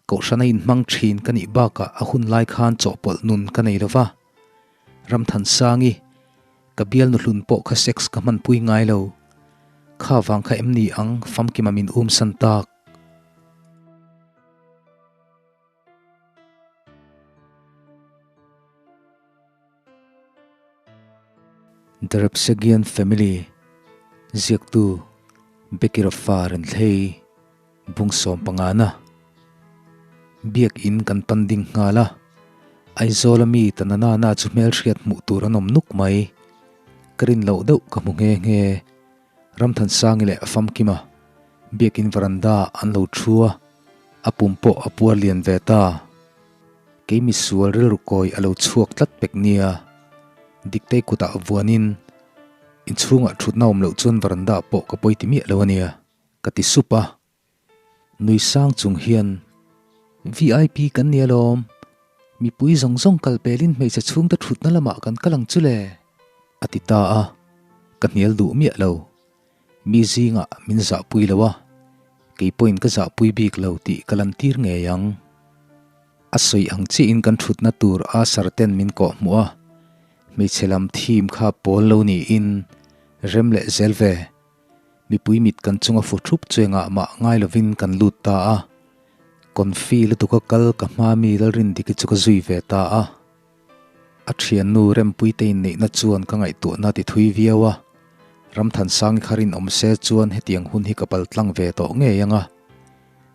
Kohhrana inhmang thin ka nih bakah a hun lai khan chawhpawlh nun ka nei lo va. Ramthansangi, ka bial nuhlun pawh kha sex ka hmanpui ngai lo. Kha vang kha em ni ang famkima min umsan tak? The Repsagian Family, Ziaktu, Becky Rafa Renthlei, Bung 15na. Biakin kan pan ding nghal a, Aizawl a mi ta na na na chu hmelhriat hmuh tur an awm nuk mai. Ka rin loh deuh ka hmu nghe nghe. Ramthansangi leh Famkima biakin veranda an lo thu a, a pum pawh a puar lian ve ta. Kei misual rilru kawi a lo chhuak tlat pek nia. Diktei kutah vuanin inchhungah thutna awm loh chuan veranda pawh ka pawi ti miah lo a nia, ka ti sup a. Nui sang chung hian, VIP kan ni alawm, mipui zawng zawng kal pelin hmeichhe chhungte thutna lamah kan kal ang chu le, a ti ta a, ka hnial duh miah lo. Mi zingah min zahpui lo a, kei pawhin ka zahpui bik lo tih ka lantir ngei ang. A sawi ang chiahin kan thutna tur a sarten min kawh hmuh a, hmeichhe lam thim kha pawl lo niin rem leh zel ve. Mipui mit kan chunga fu thup chu engah mah ngai lovin kan lut ta a, Confi lutuka kal ka hma mi Lalrindiki chu ka zui ve ta a. A thiannu Rempuite inneihna chuan ka ngaihtuahna ti thui viau a, Ramthansangi kha rinawm se chuan hetiang hun hi ka pal tlang ve tawh ngei ang a.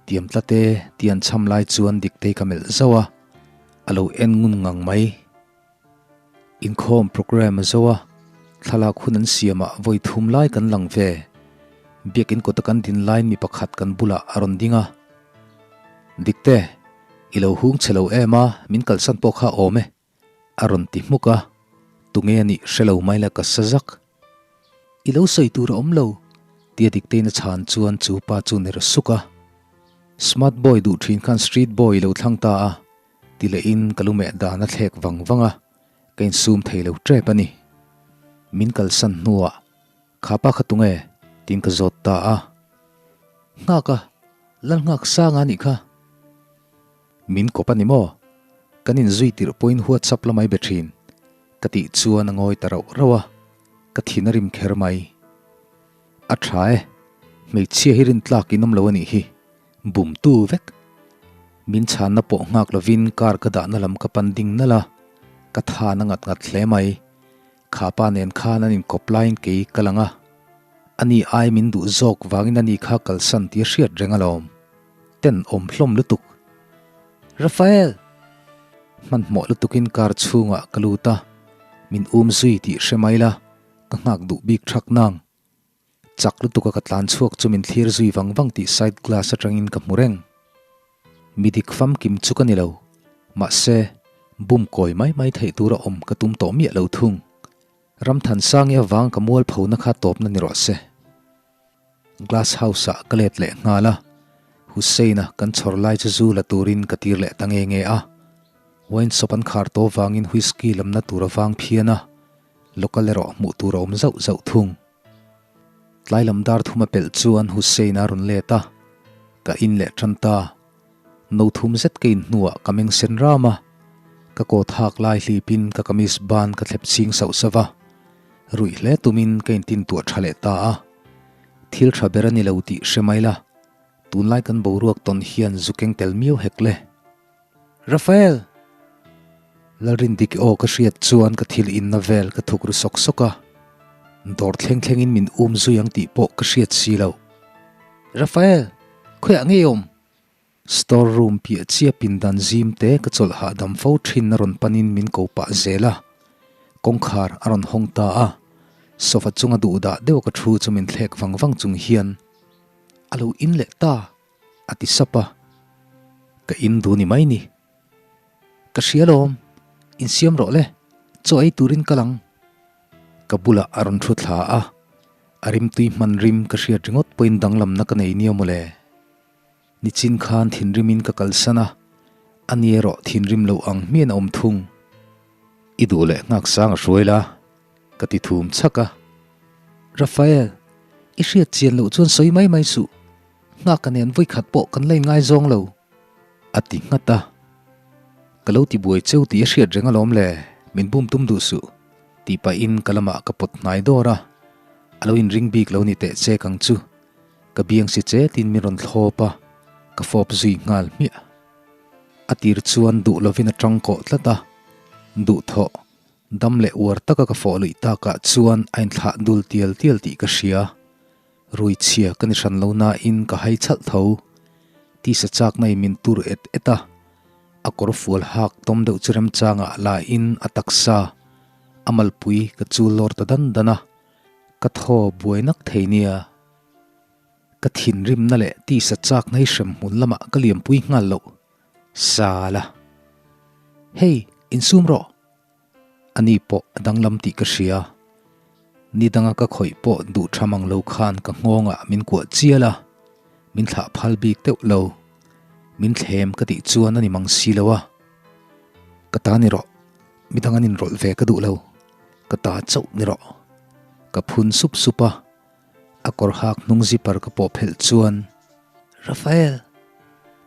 Tiam tlate ti an cham lai chuan Diktei ka melh zauh a, a lo en ngun ngang mai. Inkhawm programme a zo a, thlalak hun an siamah vawi thum lai kan lang ve. Biakin kawta kan din laiin mi pakhat kan bulah a rawn ding a. Dikte, i lo hung che lo em a, min kalsan pawh kha awm e, a rawn ti hmuk a. Tunge a nih hre lo mai la ka sa zak. I lo sawi tur a awm lo, tia Diktein a chhan chuan chu pa chu ner suk a. Smart boy duh thin khan street boy i lo thlang ta a. Ti lehin ka lu meh dan a thlek vang vang a, ka insum thei lo tep a ni. Min kalsan hnuah, Kha pa kha tunge? tiin ka zawt ta a. Nghak a, lal nghak sang a nih kha. Min kawp a ni maw? Kan inzui tirh pawhin WhatsApp lamai be thin. Ka tih chuan a ngawi ta rauh rauh a, ka thin a rim kher mai. A tha e, hmeichhia hi rintlak in awm lo a nih hi. Bumtu vek. Min chhanna pawh nghak lovin car ka dahna lam ka pan ding nalh a, ka than a ngat ngat hle mai. Kha pa nen khan an inkawp laiin kei ka lang a, ani ai min duh zawk vangin ani kha kalsan tih a hriat reng alawm. Ten awm hlawm lutuk. Rafael! Hmanhmawh lutukin car chhungah ka lut a, min um zui tih hre mai la, ka nghak duh bik thak nang. Chak lutuk a ka tlan chhuak chu min thlir zui vang vang tih side glass atangin ka hmu reng. Mi dik famkim chu ka ni lo, mahse, bum kawi mai mai theih tura awm ka tum tawh miah lo thung. Ramthansangi avang ka mualphona kha tawpna ni rawh se. Glass house ah ka let leh nghal a, Hussein-a kan chhawr lai chu zu la turin ka tir leh ta nge nge a. Wine shop an khar tawh vangin whisky lamna tur a vang phian a, local erawh hmuh tur a awm zauh zauh thung. Tlai lam dar thum a pelh chuan Hussein a rawn let a, ka in leh tan ta. No thum zet ka in hnuah ka meng sen ram a, ka coat hak lai hlipin ka kamis ban ka thlep chhing sauh sauh a, ruih hle tumin ka intin tuah tha leh ta a. Thil tha ber a ni lo tih hre mai la, tunlai kan boruak tawn hian zu keng tel miau hek le. Rafael! Lalrindik aw ka hriat chuan ka thil inna vel ka thuk ru sawk sawk a, dawr thleng thlengin min um zui ang tih pawh ka hriat si lo. Rafael! Khawiah ngei awm? Store room piah chiah pindan zim te ka chawlh hahdam fo thin a rawn panin min ko pah zel a, kawngkhar a rawn hawng ta a, sofa chunga duhdah deuh ka thu chu min thlek vang vang chung hian a lo in leh ta. A ti sap a, Ka in duh ni mai ni. Ka hria lawm, insiam rawh le, chaw ei turin kal ang. Ka bulah a rawn thu thla a, a rimtui hman rim ka hriat ringawt pawhin danglamna ka nei nia mawle. Nichin khan thinrimin ka kalsan a, ani erawh thinrim loh ang hmian a awm thung. I duh leh nghak sang a hruai la, ka ti thum chhak a. Rafael, i hriat chian loh chuan sawi mai mai suh. Nghaka nen vawikhat pawh kan la inngaizawng lo. A ti nghat a. Ka lo ti buai cheu tih a hriat reng alawm le, min bum tum duh suh, tih pahin ka lamah ka pawt hnai dawr a. A lo inring bik lo ni teh chek ang chu. Ka biang si chetin min rawn thlawp a, ka fawp zui nghal hmiah. A tir chuan duh lovin a tang kawh tlat a, duhthawh dam leh uar taka ka fawh luih takah chuan a inthlah dul tial tial tih ka hria. Rui chhia ka ni hran lo nain ka hai chhalh tho. Tisa chakna in min tur et et a, a kawr fual hak tawm deuh chu remchangah lain a taksa a malpui ka chul lawr ta dan dan a, ka thaw buai nak thei nia. Ka thinrimna leh tisa chakna hi hrem hmun lamah ka liampui nghal loh. Sala. Hey, insum rawh! Ani pawh a danglam tih ka hria. Ni danga ka khawih pawh duh tha mang lo khan ka nghawngah min kuah chial a, min thlah phal bik deuh lo. Min thlem ka tih chuan a ni mang si lo a. Ka ta ni rawh, midang an inrawlh ve ka duh lo. Ka ta chauh ni rawh. Ka phun sup sup a. A kawr hak hnung zipper ka pawh phelh chuan, Rafael!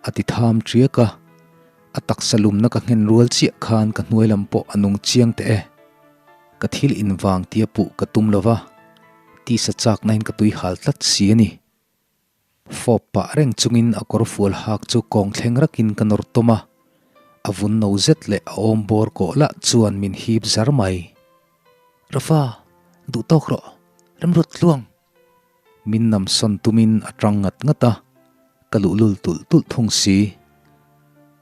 A ti tham ṭiak a, a taksa lumna ka nghen rual chiah khan ka hnuai lam pawh a nung chiang teh e. Ka thil invang tia puh ka tum lo va, tisa chaknain ka tui hal tlat si a ni. Fawp pah reng chungin a kawr fual hak chu kawng thleng rakin ka nawr tawm a, a vun no zet leh a awm bawr kawh lah chuan min hip zar mai. Rafa, duh tawk rawh, remrut tluang! Min nam sawn tumin a tang ngat ngat a, ka luhlul tulh tulh thung si.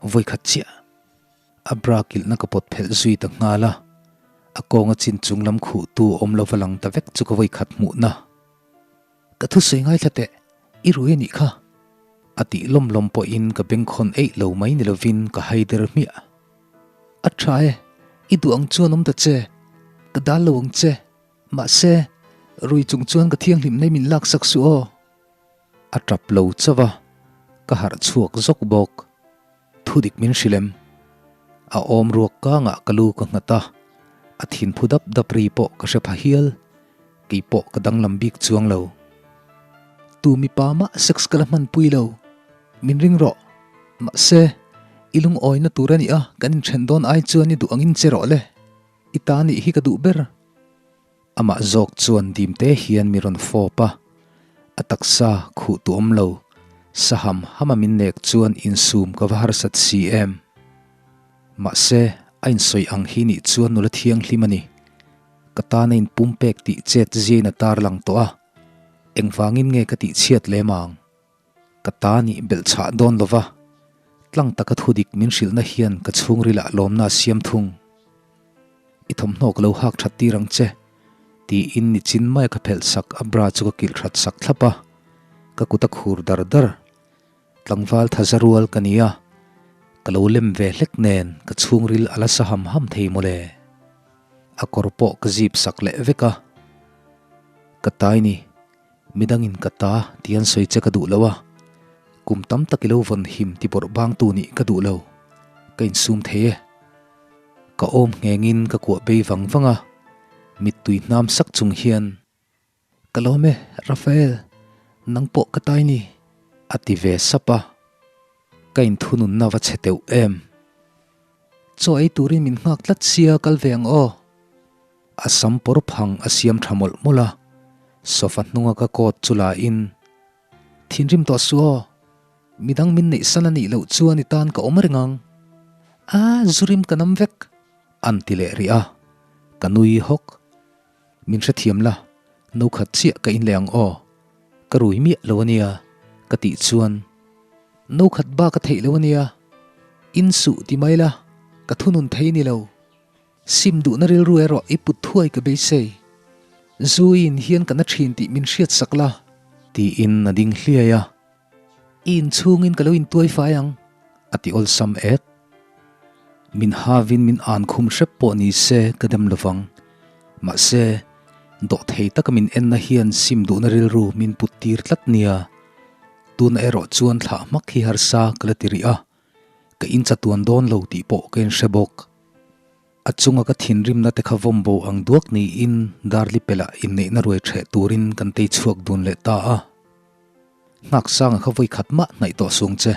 Vawikhat chiah. A bra kilhna ka pawt phelh zui ta nghal a, a kawnga chin chung lam khuhtu awm lova lang ta vek chu ka vawikhat hmuhna. Ka thusawi ngaithla teh, i rui a nih kha. A tih lawm lawm pawhin ka bengkhawn eih lo mai ni lovin ka hai der hmiah. A tha e, i duh ang chuan awm ta che, ka dal lo ang che, mahse, rui chung chuan ka thianghlim nei min laksak suh aw. A tap lo chauh a, ka harh chhuak zawk bawk. Thudik min hrilh em? A awm ruak kangah ka lu ka nghat a, a thin phu dap dap ri pawh ka hre pha hial. Kei pawh ka danglam bik chuang lo. Tu mipa mah sex ka la hmanpui lo. Min ring rawh. Mahse, i lungawina tur a nih a, kan inthen dawn ai chuan i duh angin che rawh le. I ta nih hi ka duh ber. Amah zawk chuan dim te hian mi rawn fawp a, a taksa khuh tu awm lo, saham hama min nek chuan insum ka va harsat si em. Mahse, a insawi ang hi nih chuan nula thianghlim a ni. Ka tana inpumpek tih chet ziain a tarlang tawh a, engvangin nge ka tihchhiat lem ang? Ka ta nih belh chhah dawn lo va, tlang taka thudik min hrilhna hian ka chhungrilah lawmna a siam thung. I thawmhnaw ka lo hak that tir ang che, tiin nichin maia ka phelh sak a bra chu ka kilh that sak thlap a, ka kut a khur dar dar. Tlangval thaza rual ka ni a, ka lo lem ve hlek nen ka chhungril a la sa ham ham thei mawle. A kawr pawh ka zip sak leh vek a, ka tai ni. Midangin ka ta ti an sawi che ka duh lo a, kum tam tak i lo vawn him ti bawrh bangtu nih ka duh lo, ka insum thei e. Ka awm nghengin ka kuah bei vang vang a, mittui hnam sak chung hian, Ka lawm e, Rafael, nang pawh ka tai ni, a ti ve sap a, ka inthununna va chhe teuh em. Chaw ei turin min nghak tlat sia kal ve ang aw. A sam pawr phang a siam tha mawlh mawlh a, sofa hnunga ka coat chu la in, Thinrim tawh suh aw, midang min neih san a nih loh chuan i tan ka awm reng ang. A, zurim ka nam vek, an ti leh rih a, ka nui hawk. Min hrethiam la, no khat chiah ka in leh ang aw, ka rui miah lo a nia, ka tih chuan, No khat bak a theih lo a nia, in suh ti mai la, ka thunun thei ni lo. Sim duhna rilru erawh i put thuai ka beisei. Zu i in hian ka na thin tih min hriat sak la. Tiin a ding hliai a. I inchhungin ka lo intuai fai ang, a ti awlsam et. Min havin min an khum hrep pawh ni se ka dem lovang. Mahse, dawhthei taka min enna hian sim duhna rilru min put tir tlat nia. Tuna erawh chuan thlah hmak hi harsa ka la ti rih a. Ka inchatuan dawn lo tih pawh ka inhre bawk. A chunga ka thinrimna te kha vawm bo ang duak niin Darli pelah inneihna ruai ṭheh turin kan tei chhuak dun leh ta a. Nghaksanga kha vawi khat mah hnaih tawh sung che.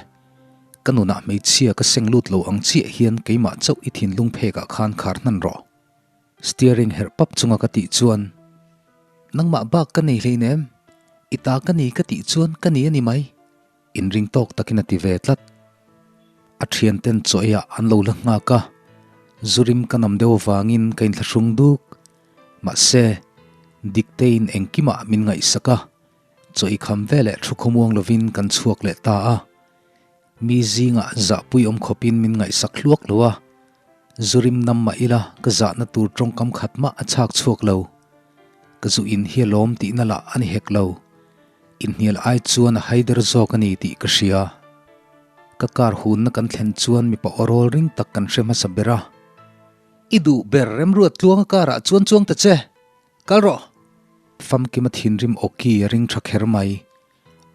Ka nunah hmeichhia ka seng lut lo ang chiah hian keimah chauh i thinlung phekah khan khar hnan rawh. Steering herh pap chunga ka tih chuan, Nangmah bak ka nei hleinem, i ta ka ni ka tih chuan ka ni a ni mai. Inring tawk takin a ti ve tlat. A thianten chaw eiah an lo la nghak a, zurim ka nam deuh avangin ka inthlahrung duk. Mahse, Diktein engkimah min ngaihsak a, chaw ei kham veleh thu khawmuang lovin kan chhuak leh ta a. Mi zingah zahpui awm khawpin min ngaihsak hluak lo a, zurim nam mah ila ka zahna tur tawngkam khat mah a chhak chhuak lo. Ka zu in hi a lawm tihna lah a ni hek lo. Inhnial ai chuan a haider zawk a ni tih ka hria. Ka car hunna kan thlen chuan mipa awrawl ring tak kan hre hmasa ber a. I duh ber remruat tluanga car ah chuan chuang ta che. Kal rawh! Famkima thinrim awki a ring tha kher mai.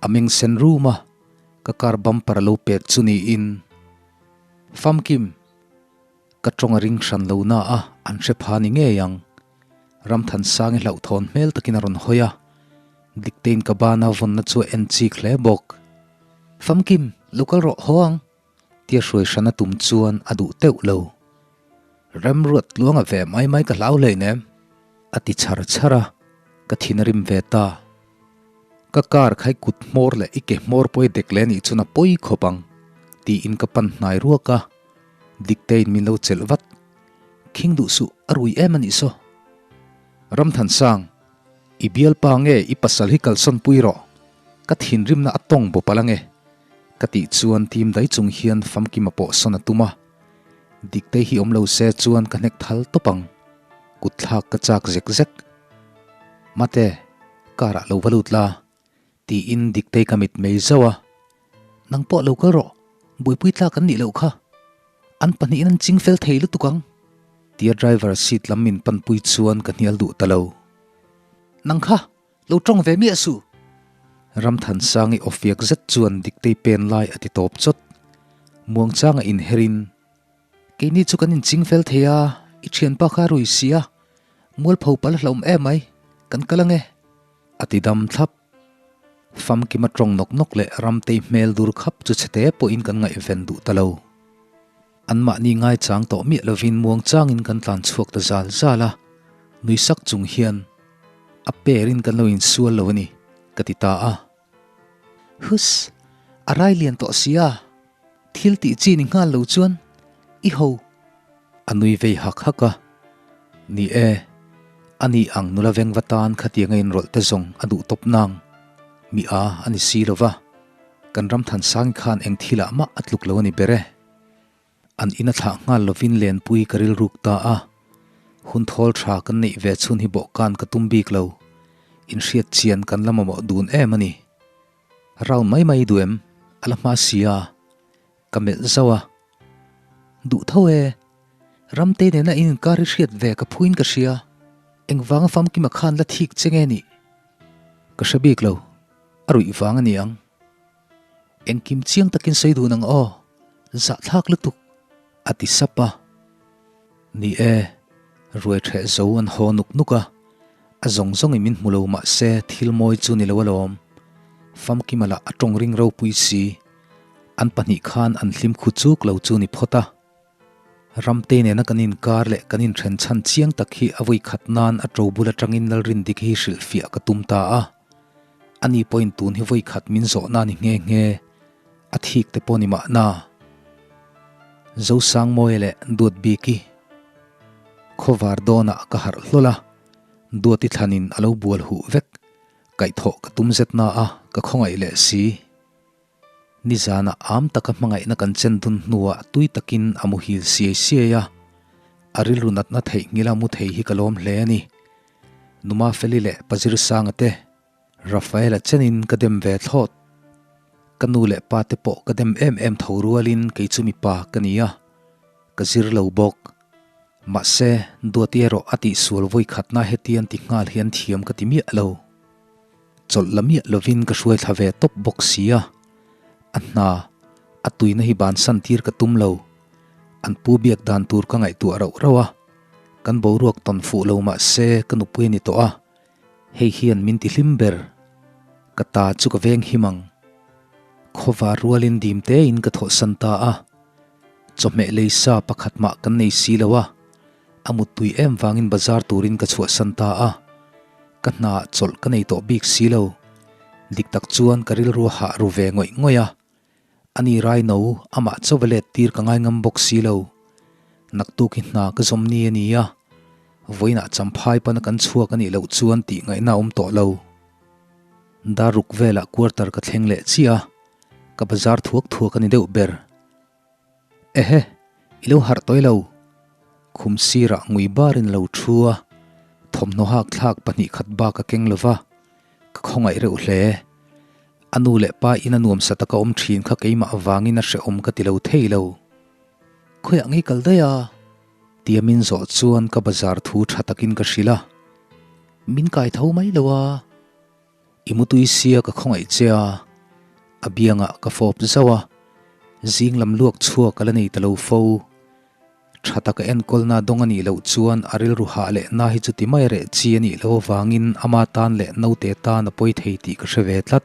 A meng sen rum a, ka car bumper a lo pet chu niin. Famkim! Ka tawng a ring hran lo na a, an hre pha ni ngei ang. Ramthansangi hlauhthawn hmel takin a rawn hawi a, Diktein ka bana vawnna chu a en chik hle bawk. Famkim, lo kal rawh haw ang! Tia hruai hran a tum chuan a duh teuh lo. Remruat tluanga ve mai mai ka hlau hleinem! A ti chhar chhar a, ka thin a rim ve ta. Ka car khai kut hmawr leh i ke hmawr pawh i dek leh anih chuan a pawi khawp ang, tiin ka pan hnai ruak a, Diktein min lo chelh vat. Khing duh suh, a rui em anih saw. Ramthansang, i bialpa nge i pasal hi kalsawn pui rawh, ka thinrimna a tawng bawp ala nge, ka tih chuan tim dai chung hian famkima pawh sawn a tum a. Diktei hi awm lo se chuan ka hnek thal tawp ang, kutthlak ka chak zek zek. Mate, car ah lo va lut la, tiin Diktei ka mit mei zauh a. Nang pawh lo kal rawh, buaipui tlak an nih loh kha. An pahnihin an ching fel thei lutuk ang. Tia driver seat lam min panpui chuan ka hnial duh ta lo. Nang kha, lo tawng ve miah suh! Ramthansangi awfiak zet chuan Diktei pen lai a ti tawp chawt. Muangchanga inherin, Keini chu kan inching fel thei a, i thianpa kha a rui si a, mualpho pal a hlauhawm em mai, kan kal ange. A ti dam thlap. Famkima tawng nawk nawk leh Ramtei hmel dur khap chu chhete pawhin kan ngaihven duh ta lo. Anmahni ngaichang tawh miah lovin muangchangin kan tlan chhuak ta zal zal a, nui sak chung hian a perin kan lo insual lo a ni, ka ti ta a. Hus! A rai lian tawh sia, thil tih chi ni nghal lo chuan i ho. A nui vei hak hak a. Ni e, a ni ang nula veng va tan khatiang a inrawlh te zawng a duh tawp nang. Mi a a ni si lo va, kan ram Thansangi khan eng thilah mah a tluk lo a ni ber e. An in a thlah nghal lovin lenpui ka rilruk ta a, hun thawl tha kan neih ve chhun hi bawhkan ka tum bik lo, inhriat chian kan la mamawh dun em a ni. Round mai mai duh em? A la hma si a, ka melh zauh a. Duh tho e, Ramtei nena in inkar i hriat ve ka phuin ka hria, engvanga famkima khan la thik che nge nih? Ka hre bik lo, a ruih vang a ni ang. Engkim chiang takin sawi dun ang aw, zahthlak lutuk, a ti sap a. Ni e, ruai ṭheh zo an haw nuk nuk a, a zawng zawngin min hmu lo mah se thil mawi chu ni lo alawm. Famkima lah a ṭawng ring ropui si, an pahnih khan an hlim khu chuk lo chu ni phawt a. Ramtei nena kan inkar leh kan inṭhen chhan chiang tak hi a vawi khat nan a ṭo bul aṭangin Lalrindik hi hrilhfiah ka tum ta a. Ani pawhin tun hi vawi khat min zawhna a ni nghe nghe, a thik te pawh ni mahna. Zosangmawia leh Duatbiki khawvar dawnah ka harh hlawl a, Duati thlanin a lo bual huh vek, kaihthawh ka tum zet na a, ka khawngaih leh si. Nizanah am taka hmangaihna kan chen dun hnuah tui takin a muhil siai siai a, a rilru natna theihnghilh a mu thei hi ka lawm hle a ni. Numa Feli leh Pa Zirsanga te, Rafaela chenin ka dem ve thlawt. Ka nu leh pa te pawh ka dem em em tho rualin kei chu mipa ka ni a, ka zir lo bawk. Mahse, Duati erawh a tihsual vawikhatna hetian ti nghal hian thiam ka ti miah lo. Chawlh la miah lovin ka hruai thla ve tawp bawk si a, a hna, a tuina hi bansan tir ka tum lo. An pu biak dan tur ka ngaihtuah rauh rauh a, kan boruak tawn fuh lo mah se ka nupui a ni tawh a, hei hian min ti hlim ber. Ka ta chu ka veng him ang. Khawvar rualin dim tein ka thawhsan ta a, chawhmeh lei sa pakhat mah kan nei si lo a, a muttui em vangin bazar turin ka chhuahsan ta a, ka hna chawlh ka nei tawh bik si lo. Dik tak chuan ka rilru a hah ru ve ngawih ngawih a, ani raino amah chauh a let tir ka ngai ngam bawk si lo. Naktuk hi hna ka zawm ni a ni a, vawiinah champhai pana kan chhuak a nih loh chuan tih ngaihna a awm tawh lo. Dar ruk velah quarter ka thleng leh chiah a, ka bazar thuak thuak a ni deuh ber. Ehe, i lo harh tawi lo. Khum sirah ngui barin lo thu a, thawmhnaw hak thlak 2 khat bak a keng lo va, ka khawngaih reuh hle. A nu leh pa in a nuamsa taka awm thin kha keimah avangin a hrehawm ka ti lo thei lo. Khawiah ngei kal daih a? Tia min zawh chuan ka bazar thu tha takin ka hrilh a. Min kai tho mai lo a, i mutui sia ka khawngaih che a, a biangah ka fawp zauh a, zing lam luak chhuak a la nei ta lo fo. Tha taka enkawlna dawng a nih loh chuan a rilru hah leh na hi chuti mai reh chi a nih loh avangin ama tan leh naute tan a pawi thei tih ka hre ve tlat.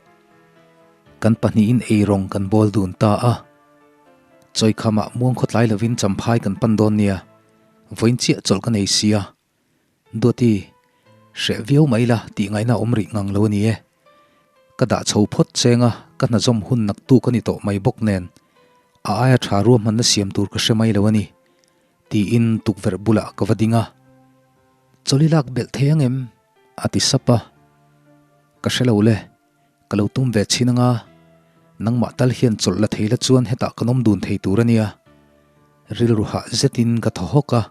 Kan pahnihin eirawng kan bawl dun ta a. Chawikhamah muang khawtlai lovin champhai kan pan dawn nia, vawiin chiah chawlh ka nei sia. Duati, hreh viau mai la tih ngaihna awm rih ngang lo a ni e. Ka dah chho phawt cheng a, ka hna zawm hun naktuk a ni tawh mai bawk nen, a aia tha ruahmanna siam tur ka hre mai lo a ni, tiin tukverh bulah ka va ding a. Chawlhi lak belh thei ang em? a ti sap a. Ka hre lo le, ka lo tum ve chhin anga, nangmah tal hian chawlh la thei la chuan hetah kan awm dun thei tur a nia. Rilru hah zetin ka thaw hawk a.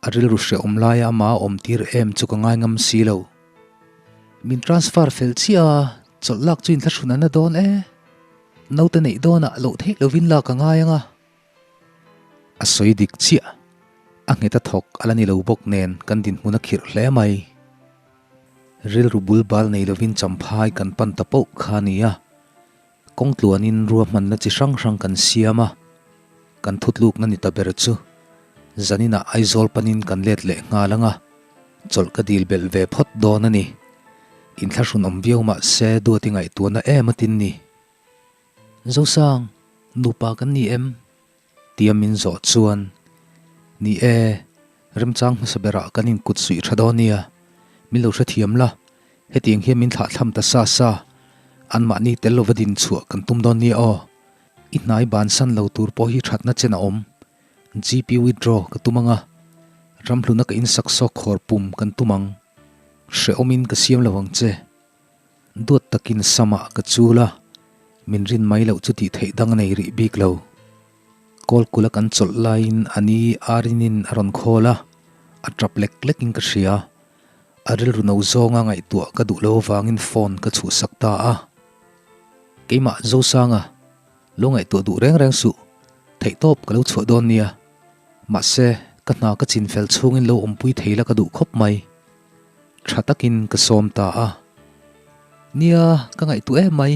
A rilru hrehawm laia amah a awm tir em chu ka ngai ngam si lo. Min transfer fel chiah a, chawlh lak chu inthlahrun a na dawn e. Naute neih dawnah loh theih lovin lak a ngai ang a. A sawi dik chiah. A nghet a thawk a la ni lo bawk nen kan dinhmun a khirh hle mai. Rilru bul bal nei lovin champhai kan pan ta poh kha a ni a. Kawng tluanin ruahmanna chi hrang hrang kan siam a, kan thutlukna ni ta ber chu zaninah Aizawl panin kan let leh nghal ang a, chawlh ka dil belh ve phawt dawn a ni. Inthlahrun awm viau mah se duati ngaihtuahna em a tin ni. Zosang, nupa kan ni em? Tia min zawh chuan, Ni e, remchang hmasa berah kan inkut suih tha dawn nia, min lo hrethiam la, hetiang hian min thlahthlam ta sa sa, anmahni tel lova din chhuah kan tum dawn nia aw. I hnai bansan lo tur pawh hi thatna chen a awm. GP withdraw ka tum ang a, ramhluna ka insak sawk khawr pum kan tum ang. Hrehawmin ka siam lo ang che. Duat takin samah ka chul a, min rin mai loh chu tih theih dang a nei rih bik lo. Kawlkula kan chawlh laiin a ni Arinin a rawn khawl a, a tap lek lekin ka hria. A rilru no zawnga ngaihtuah ka duh lo avangin phone ka chhuhsak ta a. Keimah Zosanga, lo ngaihtuah duh reng reng suh, theihtawp ka lo chhuah dawn nia. Mahse, ka hna ka chinfel chhungin lo awmpui thei la ka duh khawp mai. Tha takin ka sawm ta a. Nia, ka ngaihtuah em mai.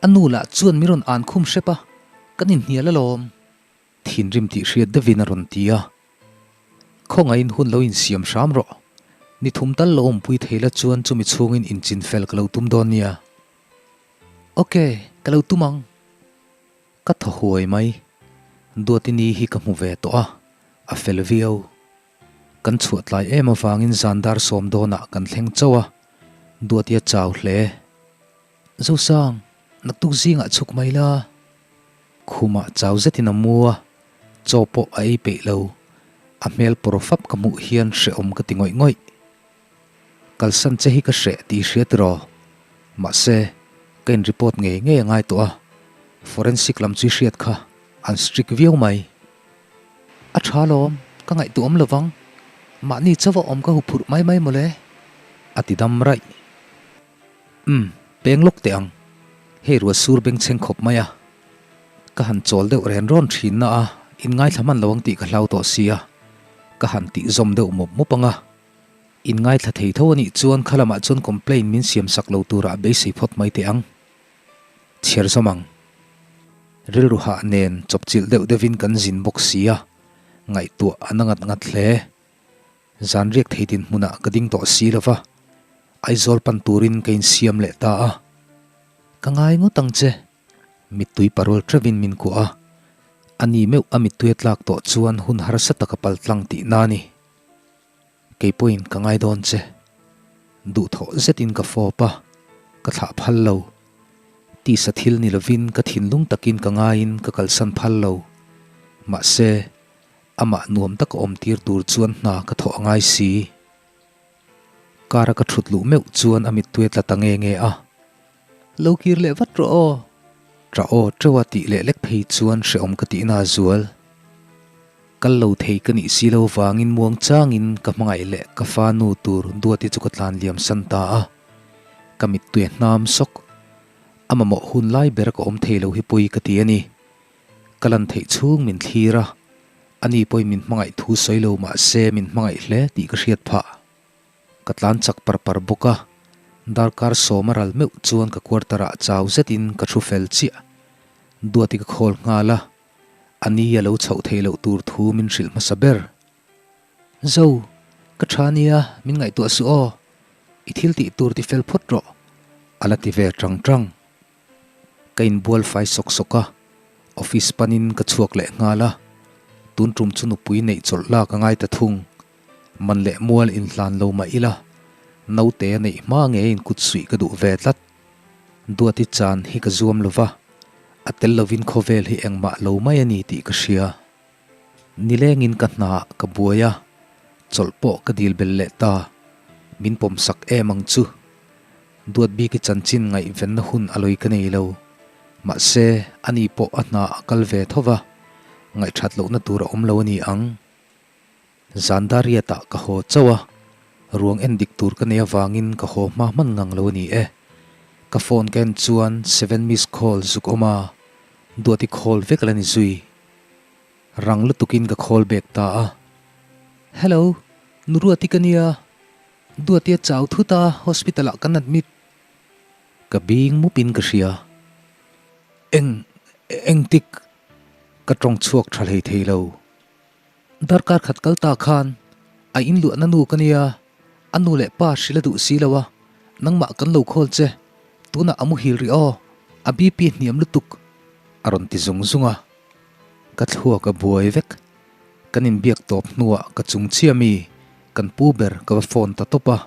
A nu lah chuan min rawn an khum hrep a, kan inhnial alawm. Thinrim tih hriat deuhin a rawn ti a. Khawngaihin hun lo insiam hram rawh. Ni thum tal lo awmpui thei la chuan chumi chhungin inchin fel ka lo tum dawn nia. Ok, ka lo tum ang. Ka thaw huai mai. Duatini hi ka hmu ve tawh a, a fel viau. Kan chhuah tlai em avangin zan dar sawm dawnah kan thleng chauh a, Duatia chau hle. Zosang, naktuk zingah chhuk mai la. Khumah chau zetin a mu a, chaw pawh a ei peih lo. A hmel pawr fap ka hmuh hian hrehawm ka ti ngawih ngawih. Kalsan che hi ka hreh tih i hria tiraw? Mahse, ka in report ngei ngei a ngai tawh a, forensic lam chu i hriat kha, an strict viau mai. A tha lawm, ka ngaihtuah awm lovang. Mahni chauh a awm ka huphurh mai mai mawle. A ti dam raih. Umm, peng lawk teh ang. Hei ruah sur bengchheng khawp mai a. Ka han chawl deuh ren rawn thin na a, in ngaithla hman lo ang tih ka hlau tawh sia. Ka han tih zawm deuh mawp mawp ang a. In ngaithla thei tho a nih chuan kha lamah chuan complaint min siam sak lo turah beisei phawt mai teh ang. Chhiar zawm ang. Rilru hah nen chawpchilh deuh deuhin kan zin bawk si a, ngaihtuah a na ngat ngat hle. Zan riak thei dinhmunah ka ding tawh si lo va, Aizawl pan turin ka insiam leh ta a. Ka ngai ngawt ang che. Mittui parawl teuhin min kuah a, a ni meuh a mittui a tlak tawh chuan hun harsa tak a paltlang tihna a ni. Kei pawhin ka ngai dawn che. Duhthawh zetin ka fawp a, ka thlah phal lo. Tisa thil ni lovin ka thinlung takin ka ngaiin ka kalsan phal lo. Mahse, amah nuam taka awm tir tur chuan hna ka thawh a ngai si. Car a ka thut luh meuh chuan a mittui a tla ta nge nge a. Lo kir leh vat rawh aw. Tah aw teuh a tih leh lek phei chuan hrehawm ka tihna a zual. Kal lo thei ka nih si lo vangin muang changin ka hmangaih leh ka fa nu tur Duati chu ka tlan liam san ta a. Ka mittui a hnam sawk. A mamawh hun lai ber ka awm thei lo hi pawi ka ti a ni. Ka lan theih chhung min thlir a, ani pawhin min hmangaih thu sawi lo mah se min hmangaih hle tih ka hriat phah. Ka tlan chak par par bawk a, darkar sawm a ral meuh chuan ka quarter ah chau zetin ka thu fel chiah. Duati ka khawl nghal a, a ni a lo chhoh theih loh tur thu min hrilh hmasa ber. Zo, ka tha nia, min ngaihtuah suh aw, i thil tih tur ti fel phawt rawh, a la ti ve tang tang. Ka inbual fai sawk sawk a, office panin ka chhuak leh nghal a, tun tum chu nupui neih chawlh lak a ngai ta thung. Man leh mual inhlan lo mah ila, naute a neih hma nge inkut suih ka duh ve tlat. Duati chan hi ka zuam lo va, a tel lovin khawvel hi engmah lo mai a ni tih ka hria. Nilengin ka hna ka buai a, chawlh pawh ka dil bel leh ta. Min pawmsak em ang chu. Duat bik i chanchin ngaihvenna hun a lawi ka nei lo. Mahse, ani pawh a hna a kal ve tho va, ngaihthat lohna tur a awm lo a ni ang. Zandariatah ka haw chauh a, ruang en dik tur ka nei avangin ka haw hma hman ngang lo a ni e. Ka phone ka en chuan seven miss call zuk awm a, Duati call vek la ni zui. Rang lutukin ka call back ta a. Hello, Nuruati ka nia. Duati a chau thut a, hospital ah kan admit. Ka bing mupin ka hria. Eng, engtik? Ka tawng chhuak tha hlei thei lo. Darkar khat kal ta khan a in luahna nu ka nia, a nu leh pa hrilh a duh si lo a, nangmah kan lo khawl che, tunah a muhil rih aw, a BP hniam lutuk a rawn ti zung zung a. Ka thluak a buai vek, kan inbiak tawp hnuah ka chung chiah mi kan pu ber ka va phone ta tawp a,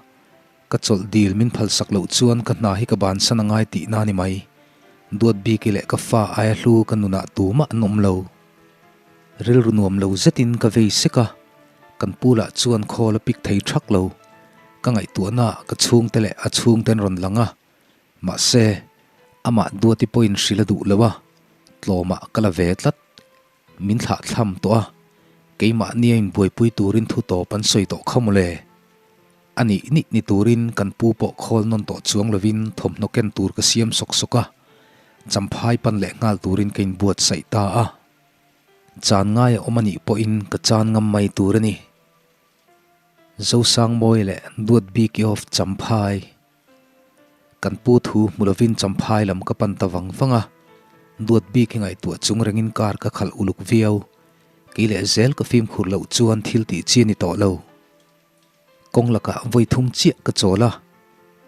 Ka chawlh dil min phalsak loh chuan ka hna hi ka bansan a ngai tihna a ni mai. Duat biki leh ka fa aia hlu ka nunah tumah an awm lo. Rilru nuam lo zetin ka vei sek a, kan pu lah chuan khawl a pik thei thak lo. Ka ngaihtuahnaah ka chhungte leh a chhungte an rawn lang a, mahse, amah Duati pawhin hrilh a duh lo a, tlawmah ka la ve tlat. Min thlah thlam tawh a, keimahni a inbuaipui turin thu tawp an sawi tawh kha mawle. A nih nih ni turin kan pu pawh khawl nawn tawh chuang lovin thawmhnaw ken tur ka siam sawk sawk a, champhai pan leh nghal turin ka inbuatsaih ta a. Chan ngai a awm a nih pawhin ka chan ngam mai tur a ni. Zosangmawi leh Duatbiki of Champhai. Kan pu thu hmu lovin champhai lam ka pan ta vang vang a, duat bik i ngaihtuah chung rengin car ka khalh uluk viau. Kei leh zel ka fimkhur loh chuan thil tih chi a ni tawh lo. Kawng lakah vawi thum chiah ka chawl a,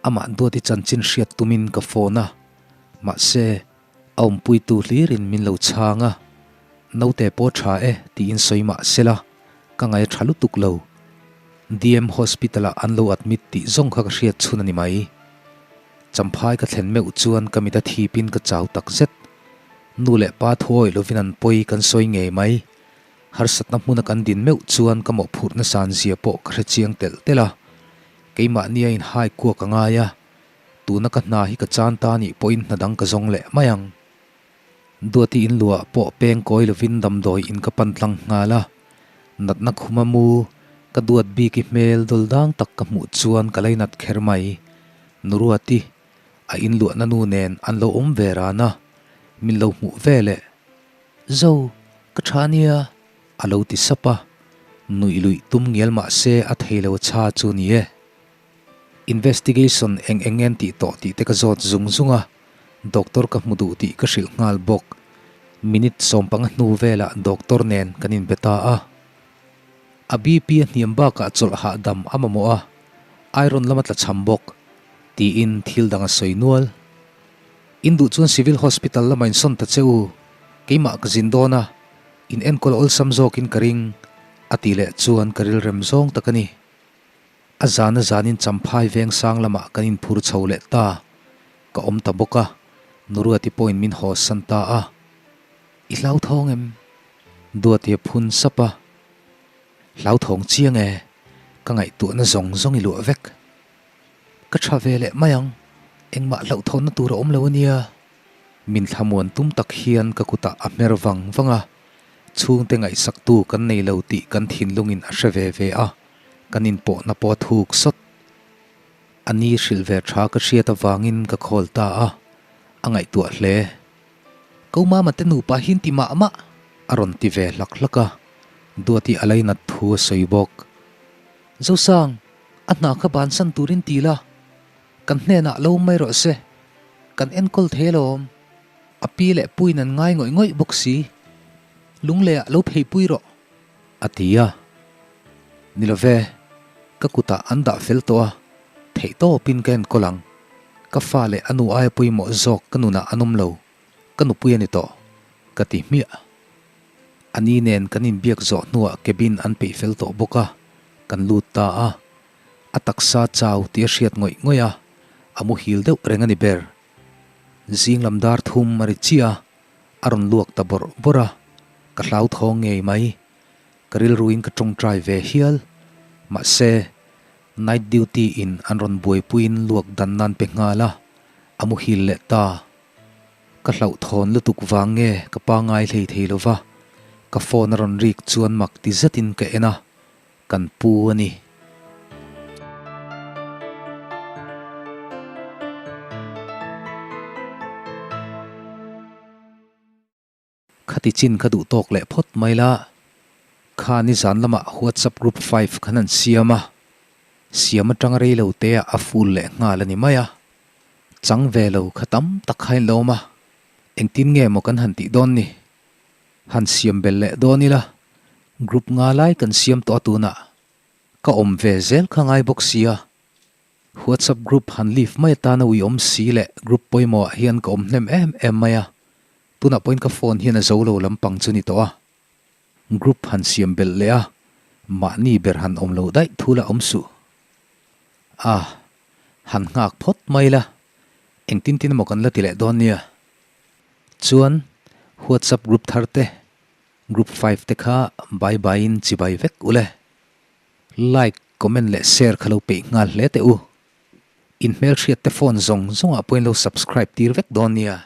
amah duat i chanchin hriat tumin ka phone a, mahse a awmpuitu hlirin min lo chhang a, Naute pawh tha e tiin sawi mah sela ka ngaih a tha lutuk lo. DM Hospital ah an lo admit tih zawng kha ka hriat chhun a ni mai. Champhai ka thlen meuh chuan ka mit a thipin ka chau tak zet. Nu leh pa thuawih lovin an pawi kan sawi ngei mai. Harsatna hmuna kan din meuh chuan ka mawhphurhna san zia pawh ka hre chiang telh telh a. Keimahnia inhai kuak a ngai a, tuna ka hna hi ka chan ta nih pawhin hna dang ka zawng leh mai ang. Duati in luah pawh peng kawi lovin damdawi in ka pan tlang nghal a, natna khuma mu ka duat bik i hmel dawl dang tak ka hmuh chuan ka lainat kher mai. Nuruati, a in luahna nu nen an lo awm ve ran a, min lo hmuh ve leh. Zo, ka tha nia, a lo ti sap a, nuih luih tum ngial mah se a thei lo cha chu ni e. Investigation eng eng ngen tih tawh tih te ka zawt zung zung a, doctor ka hmu duh tih ka hrilh nghal bawk. Minute 15 hnu velah doctor nen kan inbe ta a. A BP a hniam bakah chawlh hahdam a mamawh a, iron lama tla cham bawk, tiin thil dang a sawi nual. In duh chuan Civil Hospital lamah in sawn ta che u, keimah ka zin dawn a, in enkawl awlsam zawkin ka ring, a tih leh chuan ka rilrem zawng tak a ni. A zan a zanin Champhai vengsang lamah kan inphur chho leh ta, ka awm ta bawk a, Nuruati pawhin min haw san ta a. I hlauthawng em? Duati a phun sap a. Hlauthawng chiang e, ka ngaihtuahna zawng zawng i luah vek. Ka tha ve leh mai ang, engmah hlauhthawnna tur a awm lo a nia. Min thlamuan tum tak hian ka kutah a hmer vang vang a, chhungte ngaihsaktu kan nei lo tih kan thinlungin a hre ve ve a, kan inpawhna pawh a thuk sawt. A ni hrilh ve tha ka hriat avangin ka call ta a, a ngaihtuah hle. Ko mama te nupa hi an ti mah mah a rawn ti ve hlak hlak a, Duati a lainat thu a sawi bawk. Zosang, a hna kha bansan turin ti la, kan hnenah lo mai rawh se, kan enkawl thei alawm, a pi leh puiin an ngai ngawih ngawih bawk si, lungleiah lo pheipui rawh, a ti a. Ni lo ve, ka kutah an dah fel tawh a, theihtawpin ka enkawl ang. Ka fa leh a nu aia pawimawh zawk ka nunah an awm lo, ka nupui a ni tawh, ka ti hmiah. A ni nen kan inbiak zawh hnuah cabin an peih fel tawh bawk a, kan lut ta a. A taksa chau tih a hriat ngawih ngawih a, a muhil deuh reng a ni ber. Zing lam dar thum a ri chiah a, a rawn luak ta bawrh bawrh a, ka hlauthawng ngei mai. Ka rilruin ka tawngtai ve hial. Mahse, night duty in an rawn buaipuiin luak dan nan pe nghal a, a muhil leh ta. Ka hlauhthawn lutuk vang nge ka pangai hlei thei lo va, ka phone a rawn rik chuan mak ti zetin ka en a, kan pu a ni. Khati chin ka duh tawk leh phawt mai la, kha nizan lamah WhatsApp group five khan an siam a, siam atanga rei lo te ah a full leh nghal a ni mai a, chang ve lo kha tam tak kha in lo awm a, engtin nge maw kan han tih dawn ni? Han siam bel leh dawn ila, group nga lai kan siam tawh a tunah ka awm ve zel kha ngai bawk sia. WhatsApp group han leave mai atana ui awm si leh group pawimawh ah hian ka awm hnem em em mai a, tunah pawhin ka phone hian a zo lo lampang chu ni tawh a. Group han siam belh leh a, mahni ber han awm lo daih thu la awm suh. A, han nghak phawt mai la, engtin tin emaw kan la ti leh dawn nia. Chuan WhatsApp group thar te, group five te kha bye bye in chibai vek ule. Like, comment leh share kha lo peih nghal hle teh u. In hmelhriat te phone zawng zawngah pawhin lo subscribe tir vek dawn nia.